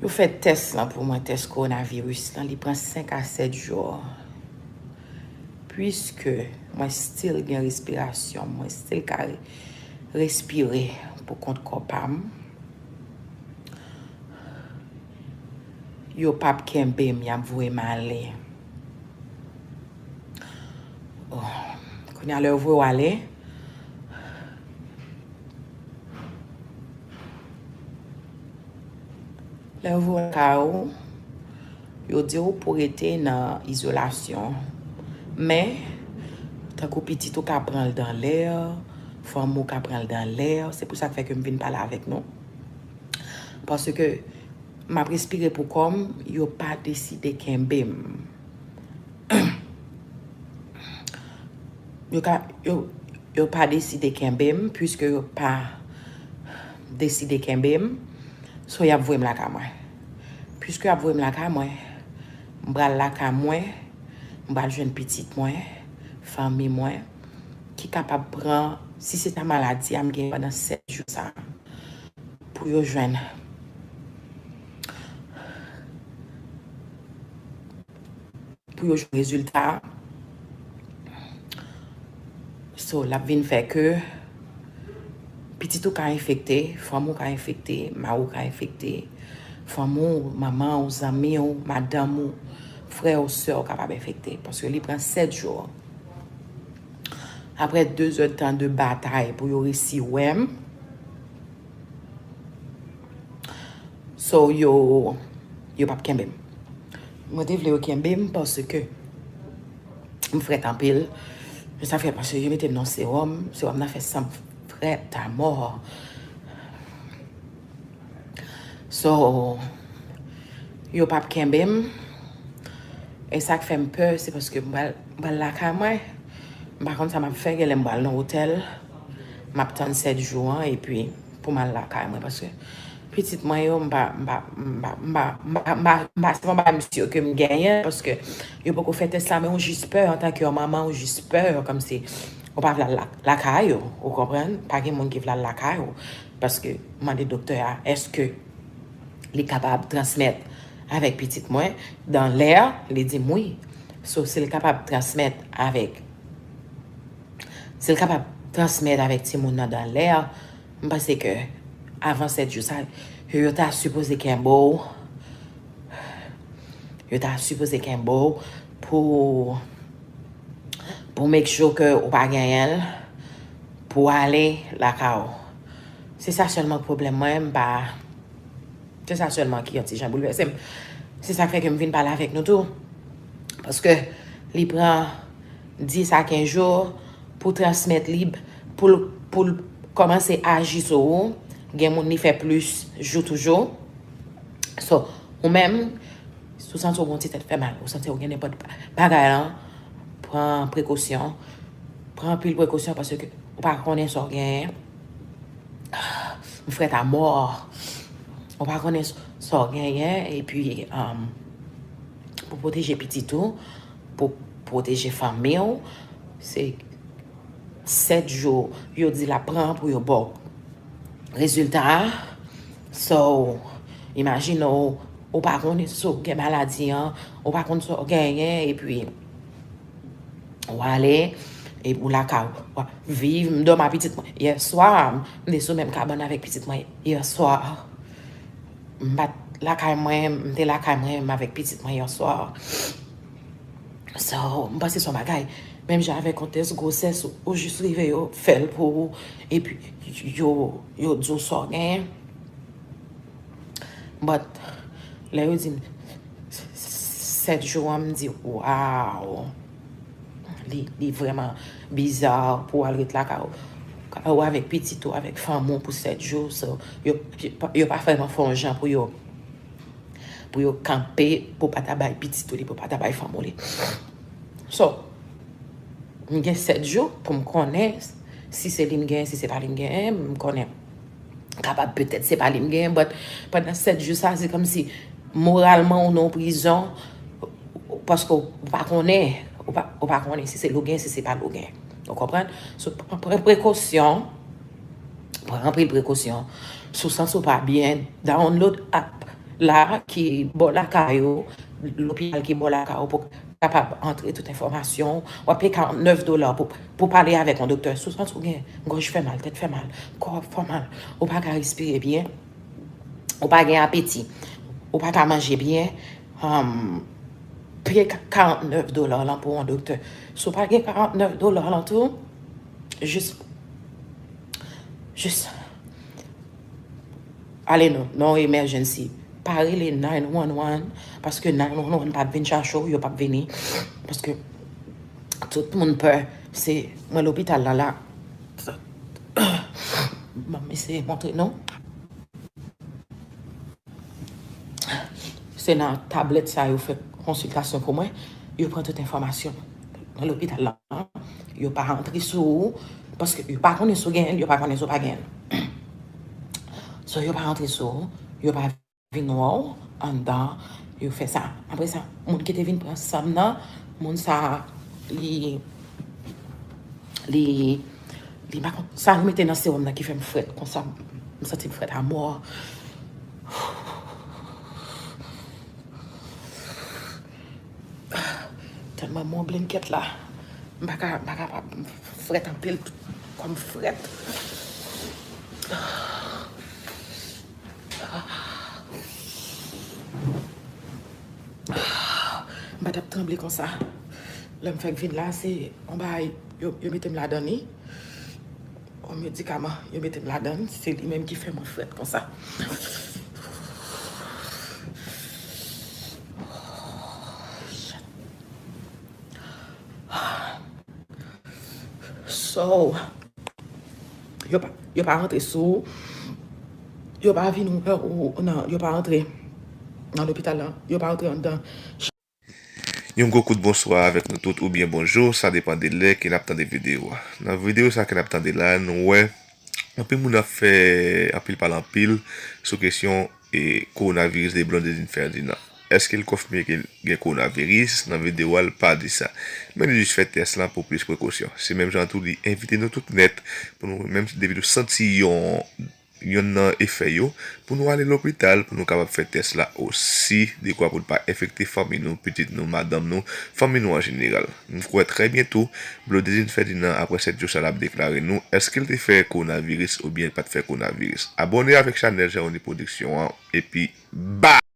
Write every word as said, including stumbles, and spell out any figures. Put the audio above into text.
Yo fè tès lan pou mwen, tès kowonaviris lan, li pran senk a sèt jou. Puiske mwen still gen respirasyon, mwen still ka re- respire pou kont kò pa m. Yo p ap kenbe m, y ap voye m ale. Oh. Kounye a lè yo voye w ale, lè yo voye w lakay ou, yo di w pou rete nan izolasyon. Men, tankou pitit ou ka pran l dan lè, fanmi w ka pran l dan lè, se pou sa k fè ke m vin pale avèk nou. Paske m ap respire pou kò m, yo pa deside kenbe m. Yo ka, yo, yo pa deside kenbe m, puiske yo pa deside kenbe m. So, y ap voye m lakay mwen. Puiske y ap voye m lakay mwen, m pral lakay mwen, m pral jwenn pitit mwen, fanmi mwen, ki kapab pran, si se ta maladi a m gen pandan sèt jou sa, pou yo jwenn, pou yo jwenn rezilta. So, l ap vin fè ke pitit ou ka enfekte, fanm ou ka enfekte, mari w ka enfekte, fanm ou, manman w, zanmi w, madanm ou, frè w, sè w kapab enfekte. Paske li pran sèt jou. Apre de zèdtan de batay pou yo resi wè m, so, yo, yo p ap kenbe m. Mwen te vle yo kenbe m paske m frèt anpil. Men sa fè paske yo mete m nan sewòm. Sewòm nan fè san m frèt amò. So, yo p ap kenbe m. E sa k fè m pè, se paske m pral, m pral lakay mwen. M pa konn sa m ap fè, genlè m pral nan otèl. M ap tann sèt jou an, epi pou m al lakay mwen, paske pitit mwen yo, m pa, m pa, m pa, m pa, m pa, m pa, m pa, se pa yon bagay m si ke m genyen, paske yo poko fè tès la, men ou jis pè, antanke yon manman, ou jis pè, kòmsi ou pa vle al la-, lakay ou, ou konprann? Pa gen moun ki vle al lakay ou, paske m mande doktè a, èske li kapab transmèt avèk pitit mwen dan lè, li di m wi. So, si l kapab transmèt avèk, si l kapab transmèt avèk timoun nan dan lè, m panse ke avan sèt jou sa, yo, yo ta sipoze kenbe w, yo ta sipoze kenbe w pou, pou make sure ke ou pa genyen l, pou ale lakay ou. Se sa sèlman k pwoblèm mwen, m pa, se sa sèlman ki yon ti jan boulvèse m. Se sa k fè ke m vin pale avèk nou tou. Paske li pran dis a kenz jou pou transmèt li, pou l, pou l kòmanse aji sou ou. Gen moun li fè plis jou toujou. So, ou menm, si w santi w gen yon ti tèt fè mal, ou santi w gen nenpòt bagay lan, pran prekosyon. Pran anpil prekosyon paske ou pa konnen sa w genyen. M frèt amò. Ou pa konnen s-, sa w genyen, epi, um, pou pwoteje pitit ou, pou pwoteje fanmi w, se sèt jou yo di l ap pran pou yo ba w rezilta a. So, imajine w, ou pa konnen si w gen maladi an, ou pa konn sa w genyen, epi w ale, epi w lakay ou, w ap viv. M dòmi ak pitit mwen yèswa, m te sou menm kabann avèk pitit mwen yèswa. M pa t lakay mwen, m te lakay mwen, m avèk pitit mwen yèswa. So, m panse se yon bagay, menm jan avèk yon tès gwosès, ou, ou jis rive yo fè l pou ou, epi yo, yo di w sa w genyen. But, lè yo di m s-, s-, sèt jou an, m di, waw, li, li vrèman biza pou w al ret lakay ou, ou avèk pitit ou, avèk fanmi w pou sèt jou. So, yo, yo pa, yo pa vrèman fè yon jan pou yo, pou yo kanpe, pou pa ta bay pitit ou li, pou pa ta bay fanmi w li. So, m gen sèt jou pou m konnen si se li m genyen, si se pa li m genyen, m konnen kapab petèt se pa li m genyen, but pandan sèt jou sa, se kòmsi moralman ou nan yon prizon, paske ou pa konnen, ou pa, ou pa konnen si se li w genyen, si se pa li w genyen. Ou konprann? So, pran, pran prekosyon, pran anpil prekosyon. Si w santi w pa byen, download app la ki bò lakay ou, lopital ki bò lakay ou pou kapab antre tout enfòmasyon. W ap peye karannèf dola pou, pou pale avèk yon doktè. Si w santi w gen gòj fè mal, tèt fè mal, kò ap fè w mal, ou pa ka respire byen, ou pa gen apeti, ou pa ka manje byen, um, peye karannèf dola lan pou yon doktè. Si w pa gen karannèf dola lan tou, jis, jis ale non, non emergency. Pa rele nine one one, paske nine one one p ap vin chache w, yo p ap vini. Paske tout moun pè, se mwen lopital la la. Ban m eseye montre nou. Se nan tablèt sa yo fè konsiltasyon pou mwen. Yo pran tout enfòmasyon nan lopital la. Yo pa rantre sou ou, paske yo pa konnen si w genyen l, yo pa konnen si w pa genyen l. So, yo pa rantre sou ou, yo pa vin wè w anndan, yo fè sa. Apre sa, moun ki te vin pran san m nan, moun sa, li, li, li pa konn, sa yo mete nan sewòm nan ki fè m frèt konsa, m santi m frèt amò. Tèlman m on blenket la, m pa ka, m pa kapab, m frèt anpil, kò m frèt. M pa t ap tranble konsa. Lè m fèk vin la, se yon bagay, yo, yo mete m ladan li. Yon medikaman, yo mete m ladan l, se li menm ki fè mwen frèt konsa. So, yo pa, yo pa rantre sou, yo pa vin wè ou, non, yo pa rantre nan lopital la, yo pa rantre anndan. Yon gwo kout bonswa avèk nou tout oubyen bonjou, sa depann de lè ke n ap tande videyo a. Nan videyo sa ke n ap tande la, nou wè anpil moun ap fè anpil pale anpil sou kesyon e kowonaviris de Blondedine Ferdinand. Èske l konfime ke l gen kowonaviris? Nan videyo a, l pa di sa. Men li jis fè tès lan pou plis prekosyon. Se menm jan tou li envite nou tout nèt pou nou, menm depi nou santi yon, yonn nan efè yo, pou nou ale lopital, pou nou kapab fè tès la osi, dekwa pou n pa enfekte fanmi nou, pitit nou, madanm nou, fanmi nou an jeneral. M kwè trè byento, Blondedine Ferdinand, apre sèt jou sa, l ap deklare nou èske l te fè kowonaviris oubyen l pa t fè kowonaviris. Abòne avèk chanèl Jeroni Production an, epi bye!